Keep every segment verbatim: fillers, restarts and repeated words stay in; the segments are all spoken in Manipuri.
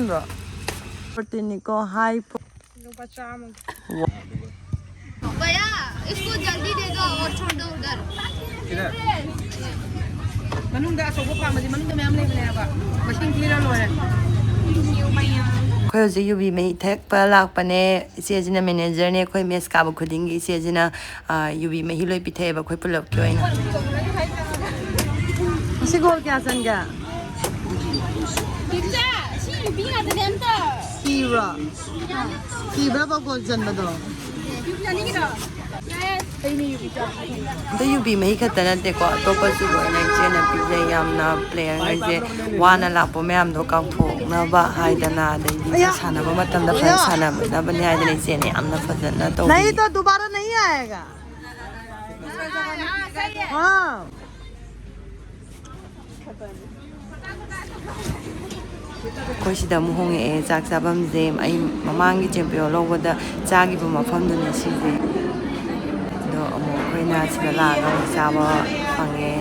ꯕ꯭ꯔꯣ? ꯐꯣꯔꯇꯤꯟꯅꯤꯀꯣ, ꯍꯥꯏ꯫ ꯂꯨꯄꯥ ꯆꯥꯝꯃꯒꯤ꯫ भैया, इसको जल्दी दे दो और छोड़ दो उधर। ꯃꯅꯨꯡꯗ ꯑꯆꯧꯕ ꯄꯥꯝꯕꯗꯤ ꯃꯅꯨꯡꯗ ꯃꯌꯥꯝ ꯂꯩꯕꯅꯦ ꯍꯥꯏꯕ꯫ ꯃꯁꯤꯡ ꯊꯤꯔ ꯂꯣꯏꯔꯦ꯫ ꯑꯩꯈꯣꯏ ꯍꯧꯖꯤꯛ ꯌꯨꯕꯤ ꯃꯍꯤ ꯊꯛꯄ ꯂꯥꯛꯄꯅꯦ꯫ ꯏꯆꯦꯁꯤꯅ ꯃꯦꯅꯦꯖꯔꯅꯦ, ꯑꯩꯈꯣꯏ ꯃꯦꯁ ꯀꯥꯕ ꯈꯨꯗꯤꯡꯒꯤ ꯏꯆꯦꯁꯤꯅ, ꯑ, ꯌꯨꯕꯤ ꯃꯍꯤ ꯂꯣꯏ ꯄꯤꯊꯛꯑꯦꯕ ꯑꯩꯈꯣꯏ ꯄꯨꯂꯞꯀꯤ ꯑꯣꯏꯅ꯫ ꯉꯁꯤ ꯒꯣꯜ ꯀꯌꯥ ꯆꯟꯒꯦ? ꯏꯆꯦ, ꯁꯤ ꯌꯨꯕꯤ ꯉꯥꯛꯇꯅꯦ ꯑꯝꯇ꯫ ꯀꯤꯕ꯭ꯔꯣ? ꯀꯤꯕ꯭ꯔꯕ ꯒꯣꯜ ꯆꯟꯕꯗꯣ? ꯑꯗꯣ ꯌꯨꯕꯤ ꯃꯍꯤ ꯈꯛꯇ ꯅꯠꯇꯦꯀꯣ, ꯑꯇꯣꯞꯄꯁꯨ ꯂꯣꯏꯅ ꯏꯆꯦꯅ ꯄꯤꯖꯩ꯫ ꯌꯥꯝꯅ ꯄ꯭ꯂꯦꯌꯔꯉꯩꯁꯦ ꯋꯥꯅ ꯂꯥꯛꯄ ꯃꯌꯥꯝꯗꯣ ꯀꯥꯎꯊꯣꯛꯅꯕ ꯍꯥꯏꯗꯅ, ꯑꯗꯩꯗꯤ ꯑꯌꯥ! ꯁꯥꯟꯅꯕ ꯃꯇꯝꯗ ꯐꯖꯅ ꯑꯌꯥ! ꯁꯥꯟꯅꯅꯕꯅꯤ ꯍꯥꯏꯗꯅ ꯏꯆꯦꯅ ꯌꯥꯝꯅ ꯐꯖꯅ ꯇꯧꯕꯤ꯫ नहीं तो दोबारा नहीं आएगा। हाँ। ꯑꯩꯈꯣꯏ ꯁꯤꯗ ꯑꯃꯨꯛ ꯍꯣꯡꯉꯛꯑꯦ ꯆꯥꯛ ꯆꯥꯐꯝꯁꯦ꯫ ꯑꯩ ꯃꯃꯥꯡꯒꯤ ꯆꯦꯝꯄꯤꯌꯣꯟ ꯂꯧꯕꯗ ꯆꯥꯈꯤꯕ ꯃꯐꯝꯗꯨꯅꯦ ꯁꯤꯁꯦ꯫ ꯑꯗꯣ ꯑꯃꯨꯛ ꯑꯩꯈꯣꯏꯅ ꯁꯤꯗ ꯂꯥꯛꯑꯒ ꯑꯃꯨꯛ ꯆꯥꯕ ꯐꯪꯉꯦ꯫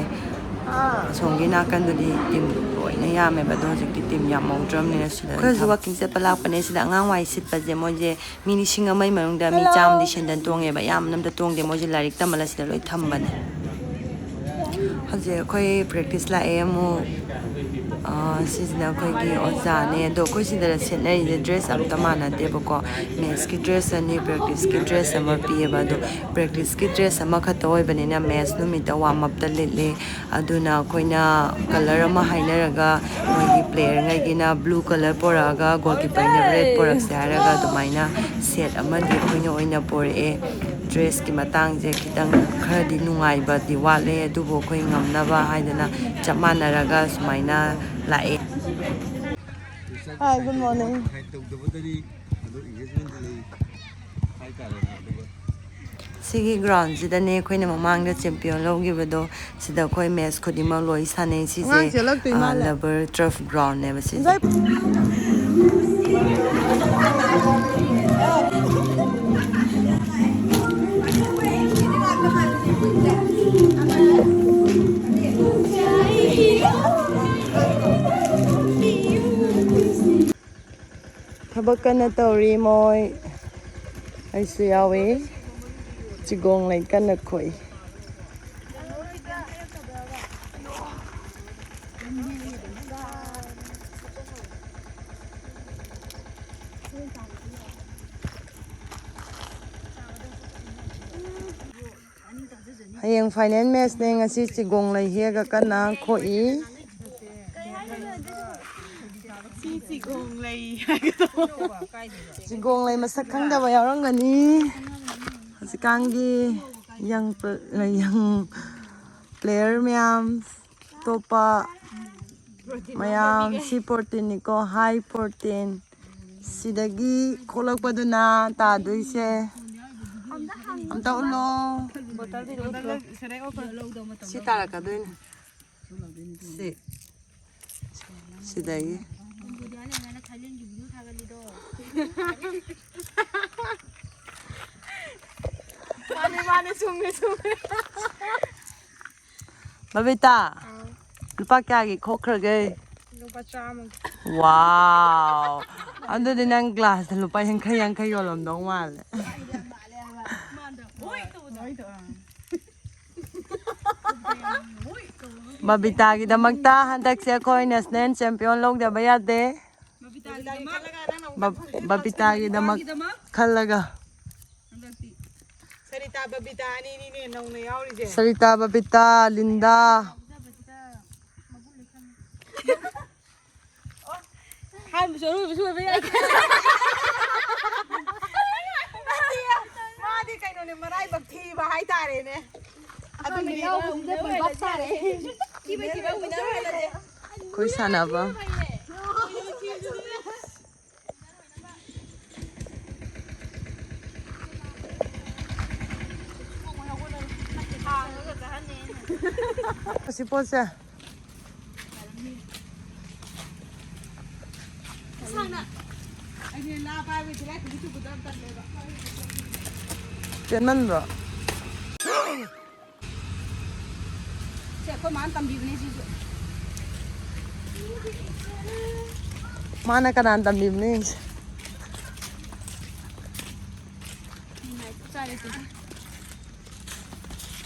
ꯑꯁꯣꯝꯒꯤ ꯅꯥꯀꯟꯗꯨꯗꯤ ꯇꯤꯝ ꯂꯣꯏꯅ ꯌꯥꯝꯃꯦꯕ, ꯑꯗꯣ ꯍꯧꯖꯤꯛꯇꯤ ꯇꯤꯝ ꯌꯥꯝꯍꯧꯗ꯭ꯔꯕꯅꯤꯅ ꯁꯤꯗ ꯑꯩꯈꯣꯏ ꯍꯧꯖꯤꯛ ꯋꯥꯛꯀꯤꯡ ꯆꯠꯄ ꯂꯥꯛꯄꯅꯦ꯫ ꯁꯤꯗ ꯑꯉꯥꯡ ꯋꯥꯏ ꯁꯤꯠꯄꯁꯦ ꯃꯣꯏꯁꯦ ꯃꯤ ꯂꯤꯁꯤꯡ ꯑꯃꯒꯤ ꯃꯅꯨꯡꯗ ꯃꯤ ꯆꯥꯝꯃꯗꯤ ꯁꯦꯟꯗꯟ ꯇꯣꯡꯉꯦꯕ, ꯌꯥꯝꯅ ꯑꯝꯇ ꯇꯣꯡꯗꯦ, ꯃꯣꯏꯁꯦ ꯂꯥꯏꯔꯤꯛ ꯇꯝꯍꯜꯂ ꯁꯤꯗ ꯂꯣꯏ ꯊꯝꯕꯅꯦ꯫ ꯍꯧꯖꯤꯛ ꯑꯩꯈꯣꯏ ꯄ꯭ꯔꯦꯛꯇꯤꯁ ꯂꯥꯛꯑꯦ ꯑꯃꯨꯛ꯫ ꯑ, ꯁꯤꯁꯤꯅ ꯑꯩꯈꯣꯏꯒꯤ ꯑꯣꯖꯥꯅꯦ꯫ ꯑꯗꯣ ꯑꯩꯈꯣꯏ ꯁꯤꯗ ꯁꯦꯠꯅꯔꯤꯁꯦ ꯗ꯭ꯔꯦꯁ ꯑꯝꯇ ꯃꯥꯟꯅꯗꯦꯕꯀꯣ꯫ ꯃꯦꯠꯁꯀꯤ ꯗ꯭ꯔꯦꯁ ꯑꯅꯤ, ꯄ꯭ꯔꯦꯛꯇꯤꯁꯀꯤ ꯗ꯭ꯔꯦꯁ ꯑꯃ ꯄꯤꯌꯦꯕ꯫ ꯑꯗꯣ ꯄ꯭ꯔꯦꯛꯇꯤꯁꯀꯤ ꯗ꯭ꯔꯦꯁ ꯑꯃꯈꯛꯇ ꯑꯣꯏꯕꯅꯤꯅ ꯃꯦꯠꯁ ꯅꯨꯃꯤꯠꯇ ꯋꯥꯔꯝ ꯑꯞꯇ ꯂꯤꯠꯂꯦ꯫ ꯑꯗꯨꯅ ꯑꯩꯈꯣꯏꯅ ꯀꯂꯔ ꯑꯃ ꯍꯥꯏꯅꯔꯒ ꯃꯣꯏꯒꯤ ꯄ꯭ꯂꯦꯌꯔꯉꯩꯒꯤꯅ ꯕ꯭ꯂꯨ ꯀꯂꯔ ꯄꯣꯔꯛꯑꯒ ꯒꯣꯜꯀꯤꯄꯔꯅ ꯔꯦꯗ ꯄꯣꯔꯛꯁꯦ ꯍꯥꯏꯔꯒ ꯑꯗꯨꯃꯥꯏꯅ ꯁꯦꯠ ꯑꯃꯗꯤ ꯑꯩꯈꯣꯏꯅ ꯑꯣꯏꯅ ꯄꯣꯔꯛꯑꯦ꯫ ꯗ꯭ꯔꯦꯁꯀꯤ ꯃꯇꯥꯡꯁꯦ ꯈꯤꯇꯪ ꯈꯔꯗꯤ ꯅꯨꯡꯉꯥꯏꯕꯗꯤ ꯋꯥꯠꯂꯦ, ꯑꯗꯨꯕꯨ ꯑꯩꯈꯣꯏ ꯉꯝꯅꯕ ꯍꯥꯏꯗꯅ ꯆꯞ ꯃꯥꯟꯅꯔꯒ ꯁꯨꯃꯥꯏꯅ ꯂꯥꯛꯑꯦ꯫ Hi, good morning. ꯁꯤꯒꯤ ꯒ꯭ꯔꯥꯎꯟꯁꯤꯗꯅꯦ ꯑꯩꯈꯣꯏꯅ ꯃꯃꯥꯡꯗ ꯆꯦꯝꯄꯤꯌꯟ ꯂꯧꯈꯤꯕꯗꯣ꯫ ꯁꯤꯗ ꯑꯩꯈꯣꯏ ꯃꯦꯠꯁ ꯈꯨꯗꯤꯡꯃꯛ ꯂꯣꯏ ꯁꯥꯟꯅꯩ꯫ ꯁꯤꯁꯦ, ꯑꯉꯥꯡ ꯆꯦꯜꯂꯛꯇꯣꯏ ꯑ, ꯃꯥꯜꯂꯦ꯫ ꯂꯕꯔ ꯇꯔꯐ ꯒ꯭ꯔꯥꯎꯟꯅꯦꯕ ꯁꯤꯁꯦ꯫ ꯉꯁꯥꯏ ꯊꯕꯛ ꯀꯟꯅ ꯇꯧꯔꯤ ꯃꯣꯏ꯫ ꯑꯩꯁꯨ ꯌꯥꯎꯋꯤ꯫ ꯆꯤꯒꯣꯡ ꯂꯩ ꯀꯟꯅ ꯈꯣꯛꯏ꯫ ꯍꯌꯦꯡ final matchꯅꯦ꯫ ꯉꯁꯤ ꯆꯤꯒꯣꯡ ꯂꯩ ꯍꯦꯛꯑꯒ ꯀꯟꯅ ꯈꯣꯛꯏ꯫ ꯁꯤ ꯆꯤꯒꯣꯡ ꯂꯩ ꯍꯥꯏꯒꯗꯧꯕ꯫ ꯆꯤꯒꯣꯡ ꯂꯩ ꯃꯁꯛ ꯈꯪꯗꯕ ꯌꯥꯎꯔꯝꯒꯅꯤ꯫ ꯍꯧꯖꯤꯛꯀꯥꯟꯒꯤ young pl-, young player ꯃꯌꯥꯝ, ꯑꯇꯣꯞꯄ ꯃꯌꯥꯝ, ꯁꯤ protein ꯅꯤꯀꯣ, high protein꯫ ꯁꯤꯗꯒꯤ ꯈꯣꯛꯂꯛꯄꯗꯨꯅ ꯇꯥꯗꯣꯏꯁꯦ꯫ ꯑꯝꯇ ꯎꯠꯂꯣ꯫ ꯁꯤ ꯇꯥꯔꯛꯀꯗꯣꯏꯅꯦ꯫ ꯁꯤ꯫ ꯁꯤꯗꯒꯤ꯫ ꯃꯥꯅꯦ, ꯃꯥꯅꯦ, ꯆꯨꯝꯃꯦ, ꯆꯨꯝꯃꯦ꯫ ꯕꯕꯤꯇꯥ, ꯂꯨꯄꯥ ꯀꯌꯥꯒꯤ ꯈꯣꯛꯈ꯭ꯔꯒꯦ? ꯂꯨꯄꯥ ꯆꯥꯝꯃꯒꯤ꯫ Wow! ꯑꯗꯨꯗꯤ ꯅꯪ glassꯇ ꯂꯨꯄꯥ ꯌꯥꯡꯈꯩ ꯌꯥꯡꯈꯩ ꯌꯣꯜꯂꯝꯗꯧ ꯃꯥꯜꯂꯦ꯫ ꯕꯕꯤꯇꯥꯒꯤꯗꯃꯛꯇ ꯍꯟꯗꯛꯁꯦ ꯑꯩꯈꯣꯏ national champion ꯂꯧꯗꯕ ꯌꯥꯗꯦ꯫ ꯕꯕ-, ꯕꯕꯤꯇꯥꯒꯤꯗꯃꯛ ꯈꯜꯂꯒ꯫ ꯁꯔꯤꯇꯥ, ꯕꯕꯤꯇꯥ ꯑꯅꯤꯅꯤꯅꯦ ꯅꯧꯅ ꯌꯥꯎꯔꯤꯁꯦ꯫ ꯁꯔꯤꯇꯥ, ꯕꯕꯤꯇꯥ, ꯂꯤꯟꯗꯥ꯫ ꯑꯍꯥꯟꯕꯁꯨ ꯑꯔꯣꯏꯕꯁꯨ ꯑꯣꯏꯕ ꯌꯥꯏ꯫ ꯃꯥꯗꯤ ꯀꯩꯅꯣꯅꯦ, ꯃꯔꯥꯏꯕꯛ ꯊꯤꯕ ꯍꯥꯏꯇꯥꯔꯦꯅꯦ꯫ ꯑꯗꯨꯅꯤ꯫ ꯑꯩꯈꯣꯏ ꯁꯥꯟꯅꯕ꯫ ꯑꯁꯤ ꯄꯣꯠꯁꯦ꯫ ꯇꯦꯟꯃꯟꯕ꯭ꯔꯣ? ꯁꯦ, ꯑꯩꯈꯣꯏ ꯃꯥꯅ ꯇꯝꯕꯤꯕꯅꯦ ꯁꯤꯁꯨ꯫ ꯃꯥꯅ ꯀꯅꯥꯅ ꯇꯝꯕꯤꯕꯅꯣ ꯌꯦꯡꯁꯦ꯫ ꯆꯥꯔꯦ ꯆꯦ꯫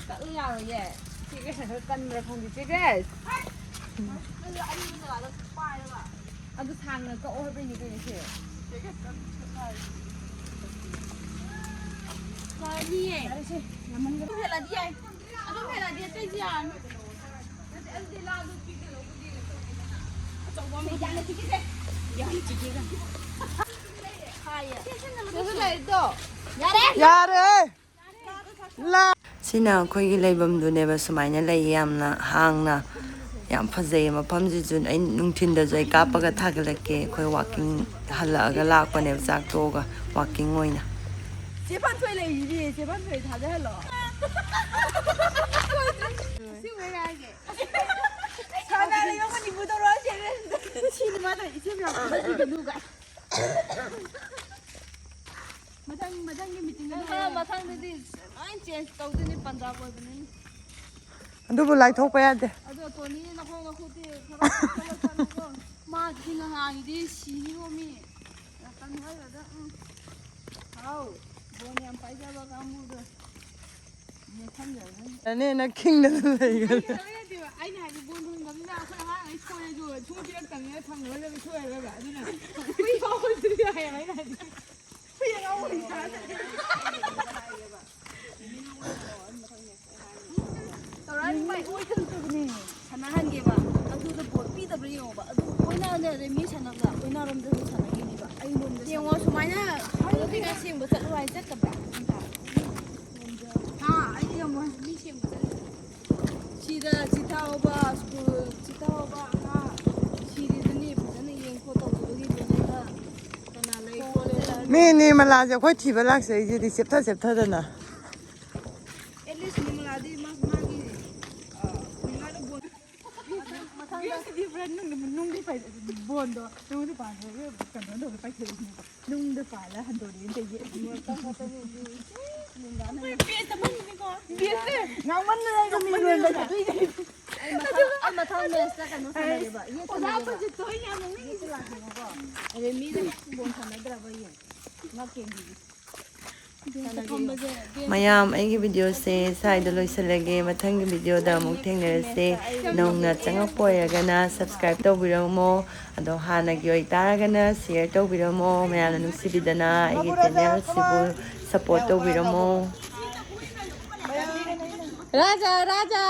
ꯆꯠꯂꯨ ꯌꯥꯔꯣꯏꯌꯦ꯫ ꯆꯦ ꯒ꯭ꯔꯦꯁꯅ ꯈꯔ ꯀꯟꯕ꯭ꯔꯥ ꯈꯪꯗꯦ꯫ ꯆꯦ ꯒ꯭ꯔꯦꯁ! ꯑꯗꯨ ꯁꯥꯡꯅ ꯀꯛꯑꯣ ꯍꯥꯏꯕꯩꯅꯦ ꯀꯩꯅꯣ ꯁꯦ꯫ ꯌꯥꯔꯅꯤꯌꯦ꯫ ꯌꯥꯔꯦꯁꯦ, ꯌꯥꯝꯃꯟꯈ꯭ꯔꯦ꯫ ꯑꯗꯨꯝ ꯍꯦꯜꯂꯗꯤ ꯌꯥꯏ꯫ ꯑꯗꯨꯝ ꯍꯦꯜꯂꯗꯤ ꯑꯇꯩꯁꯨ ꯌꯥꯔꯅꯤ꯫ ꯅꯠꯇꯦ, ꯑꯗꯨꯗꯤ ꯂꯥꯗꯣ ꯄꯤꯛꯅ ꯂꯧꯕꯗꯤ ꯀꯩꯅꯣ ꯇꯧꯔꯦꯗꯅ꯫ ꯑꯆꯧꯕ ꯑꯃ ꯌꯥꯝꯅ ꯆꯤꯛꯀꯤꯁꯦ꯫ ꯌꯥꯝ ꯆꯤꯛꯀꯤꯒ꯫ ꯍꯥꯏꯌꯦ꯫ ꯁꯤꯁꯨ ꯂꯩꯔꯤꯗꯣ꯫ ꯌꯥꯔꯦ꯫ ꯌꯥꯔꯦ꯫ ꯂꯥ- ꯁꯤꯅ ꯑꯩꯈꯣꯏꯒꯤ ꯂꯩꯐꯝꯗꯨꯅꯦꯕ꯫ ꯁꯨꯃꯥꯏꯅ ꯂꯩꯌꯦ, ꯌꯥꯝꯅ ꯍꯥꯡꯅ꯫ ꯌꯥꯝ ꯐꯖꯩꯌꯦ ꯃꯐꯝꯁꯤꯁꯨ꯫ ꯑꯩ ꯅꯨꯡꯊꯤꯟꯗꯁꯨ ꯑꯩ ꯀꯥꯞꯄꯒ ꯊꯥꯒꯠꯂꯛꯀꯦ꯫ ꯑꯩꯈꯣꯏ ꯋꯥꯛꯀꯤꯡ ꯍꯜꯂꯛꯑꯒ ꯂꯥꯛꯄꯅꯦꯕ, ꯆꯥꯛ ꯇꯣꯛꯑꯒ ꯋꯥꯛꯀꯤꯡ ꯑꯣꯏꯅ꯫ ꯆꯦ ꯄꯥꯟꯊꯣꯏ ꯂꯩꯔꯤꯗꯤ, ꯆꯦ ꯄꯥꯟꯊꯣꯏ ꯊꯥꯖꯍꯜꯂꯣ꯫ ꯁꯤ ꯎꯔꯦ ꯍꯥꯏꯒꯦ꯫ ꯁꯥꯟꯅꯔꯦ, ꯌꯣꯡ ꯃꯅꯤꯄꯨꯔ ꯇꯧꯔꯣ ꯍꯥꯏꯁꯦ꯫ ꯁꯤꯅꯤ ꯃꯥꯅ ꯏꯆꯦ ꯃꯌꯥꯝ ꯐꯨꯒꯠꯂꯤꯗꯨꯒ꯫ ꯃꯊꯪ, ꯃꯊꯪꯒꯤ ꯃꯤꯇꯤꯡꯗꯗꯤ ꯃꯊꯪ, ꯃꯊꯪꯗꯗꯤ ꯂꯣꯏ ꯆꯦꯟꯖ ꯇꯧꯗꯣꯏꯅꯤ, ꯄꯟꯖꯥꯕ ꯑꯣꯏꯕꯅꯤꯅ꯫ ꯑꯗꯨꯕꯨ ꯂꯥꯏꯊꯣꯛꯄ ꯌꯥꯗꯦ꯫ ꯑꯗꯣ ꯇꯣꯅꯤ, ꯅꯈꯣꯡ ꯅꯈꯨꯠꯇꯤ ꯈꯔ ꯀꯟꯈꯠꯂꯣ, ꯀꯟꯈꯠꯂꯣ꯫ ꯃꯥꯗꯤ ꯉꯍꯥꯟꯒꯤꯗꯤ ꯁꯤꯅꯤꯉꯣ ꯃꯤ꯫ ꯀꯟꯈꯠꯂꯒ, ꯎꯝ꯫ ꯍꯥꯎ, ꯕꯣꯟ ꯌꯥꯝ ꯄꯥꯏꯖꯕ ꯀꯥꯡꯕꯨꯗꯣ꯫ ꯅꯦꯠꯁꯟꯖꯔꯅꯤ꯫ ꯑꯅꯦꯅ ꯈꯤꯡꯗꯅ ꯂꯩꯈ꯭ꯔꯦ꯫ ꯈꯤꯡꯗꯅ ꯅꯠꯇꯦꯕ, ꯑꯩꯅ ꯍꯥꯏꯗꯤ ꯕꯣꯟ ꯊꯣꯡꯗꯕꯅꯤꯅ ꯑꯩꯈꯣꯏ ꯑꯉꯥꯡꯈꯩ ꯁꯣꯏꯔꯁꯨ ꯁꯨꯝ ꯄꯤꯔꯛꯇꯕꯅꯤꯅ ꯊꯝꯈ꯭ꯔꯒ ꯁꯣꯏꯔꯔꯣꯏꯕ꯫ ꯑꯗꯨꯅ ꯍꯨꯏ ꯐꯥꯎꯕꯗꯨꯗꯤ ꯍꯥꯏꯌꯦꯕ ꯑꯩꯅ ꯍꯥꯏꯗꯤ꯫ ꯍꯨꯏ ꯑꯉꯥꯎꯕ ꯍꯨꯏ ꯆꯥꯔ ꯆꯠꯂꯦ꯫ ꯇꯧꯔꯛꯑꯅꯤ ꯃꯥꯏ ꯑꯣꯏꯗꯕꯅꯦ꯫ ꯁꯥꯟꯅꯍꯟꯒꯦꯕ꯫ ꯑꯗꯨꯗ ꯕꯣꯜ ꯄꯤꯗꯕ꯭ꯔꯥ ꯌꯦꯡꯉꯣꯕ꯫ ꯑꯗꯨ ꯑꯣꯏꯅꯅꯦ ꯔꯦꯃꯤ ꯁꯥꯟꯅꯕꯗ ꯑꯣꯏꯅꯔꯣꯝꯗꯁꯨ ꯁꯥꯟꯅꯈꯤꯅꯦꯕ꯫ ꯑꯩꯔꯣꯝꯗ ꯌꯦꯡꯉꯣ, ꯁꯥꯟꯅꯈꯤꯕ꯫ ꯁꯨꯃꯥꯏꯅ ꯍꯥꯏꯗꯤ ꯀꯩꯀꯥ ꯁꯦꯡꯕ ꯆꯠꯂꯨ ꯍꯥꯏ ꯆꯠꯇꯕ꯭ꯔꯥ? ꯍꯥ? ꯑꯩꯗꯤ ꯉꯝꯃꯣꯏ꯫ ꯃꯤ ꯁꯦꯡꯕ ꯆꯠꯂꯨ꯫ ꯁꯤꯗ ꯆꯤꯊꯍꯧꯕ ꯁ꯭ꯀꯨꯜ, ꯆꯤꯊꯍꯧꯕ ꯑꯉꯥꯡ ꯁꯤꯔꯤꯗꯨꯅꯤ ꯐꯖꯅ ꯌꯦꯡ ꯈꯣꯠ ꯇꯧꯗꯕꯒꯤ ꯂꯣꯏꯅ ꯀꯅꯥ ꯂꯩ ꯈꯣꯠꯂꯦ ꯍꯥꯏꯔꯒ ꯃꯤ ꯅꯤꯔꯃꯂꯥꯁꯦ ꯑꯩꯈꯣꯏ ꯊꯤꯕ ꯂꯥꯛꯆꯩꯁꯤꯗꯤ ꯆꯦꯞꯊ ꯆꯦꯞꯊꯗꯅ꯫ At least ꯅꯤꯔꯃꯂꯥꯗꯤ ꯃꯥ-, ꯃꯥꯒꯤ, ꯑ, ꯅꯤꯔꯃꯂꯥꯗ ꯕꯣꯟ-, ꯃꯊꯪ, ꯃꯊꯪꯗ ꯒꯦꯝꯁꯤꯗꯤ ꯄꯨꯔꯥ ꯅꯨꯡꯗꯤ, ꯅꯨꯡꯗꯤ ꯄꯥꯏ-, ꯕꯣꯟꯗꯣ ꯅꯉꯣꯟꯗ ꯄꯥꯟꯈ꯭ꯔꯒ ꯀꯩꯅꯣ ꯇꯧꯔ ꯄꯥꯏꯊꯣꯔꯛꯏꯅꯦꯕ꯫ ꯅꯨꯡꯗ ꯄꯥꯜꯂ ꯍꯟꯗꯣꯔꯛꯑꯦ ꯇꯧꯔꯤꯁꯦ꯫ ꯃꯣꯏ ꯄꯦꯁ ꯑꯃꯅꯤꯅꯦꯀꯣ꯫ ꯄꯦꯁꯁꯦ ꯉꯥꯡꯃꯟꯗꯅ ꯑꯩꯁꯨ ꯃꯤ ꯂꯣꯏꯕ ꯆꯠꯇꯣꯏꯅꯦ꯫ ꯑꯩ ꯃꯊꯪ, ꯑꯩ ꯃꯊꯪ ꯃꯦꯠꯁꯇ ꯀꯩꯅꯣ ꯁꯥꯟꯅꯒꯦꯕ, ꯌꯦꯠ ꯑꯣꯖꯥ ꯁꯥꯟꯅꯒꯦꯕ꯫ ꯑꯩꯈꯣꯏꯁꯦ ꯊꯣꯏ ꯌꯥꯝ ꯅꯣꯛꯅꯤꯡꯉꯤ꯫ ꯌꯦꯠꯁꯦ ꯂꯥꯛꯀꯦꯕꯀꯣ꯫ ꯑꯗꯩ ꯃꯤꯅ ꯕꯣꯜ ꯁꯥꯟꯅꯗ꯭ꯔꯕ ꯌꯦꯡ꯫ ꯉꯥꯛ ꯌꯦꯡꯕꯤꯒꯦ꯫ ꯃꯌꯥꯝ, ꯑꯩꯒꯤ ꯚꯤꯗꯤꯑꯣꯁꯦ ꯁ꯭ꯋꯥꯏꯗ ꯂꯣꯏꯁꯤꯜꯂꯒꯦ꯫ ꯃꯊꯪꯒꯤ ꯚꯤꯗꯤꯑꯣꯗ ꯑꯃꯨꯛ ꯊꯦꯡꯅꯔꯁꯦ꯫ ꯅꯧꯅ ꯆꯪꯉꯛꯄ ꯑꯣꯏꯔꯒꯅ subscribe ꯇꯧꯕꯤꯔꯝꯃꯣ꯫ ꯑꯗꯣ ꯍꯥꯟꯅꯒꯤ ꯑꯣꯏꯇꯥꯔꯒꯅ share ꯇꯧꯕꯤꯔꯝꯃꯣ꯫ ꯃꯌꯥꯝꯅ ꯅꯨꯡꯁꯤꯕꯤꯗꯅ ꯑꯩꯒꯤ channel ꯁꯤꯕꯨ support ꯇꯧꯕꯤꯔꯝꯃꯣ꯫ ꯔꯥꯖꯥ, ꯔꯥꯖꯥ꯫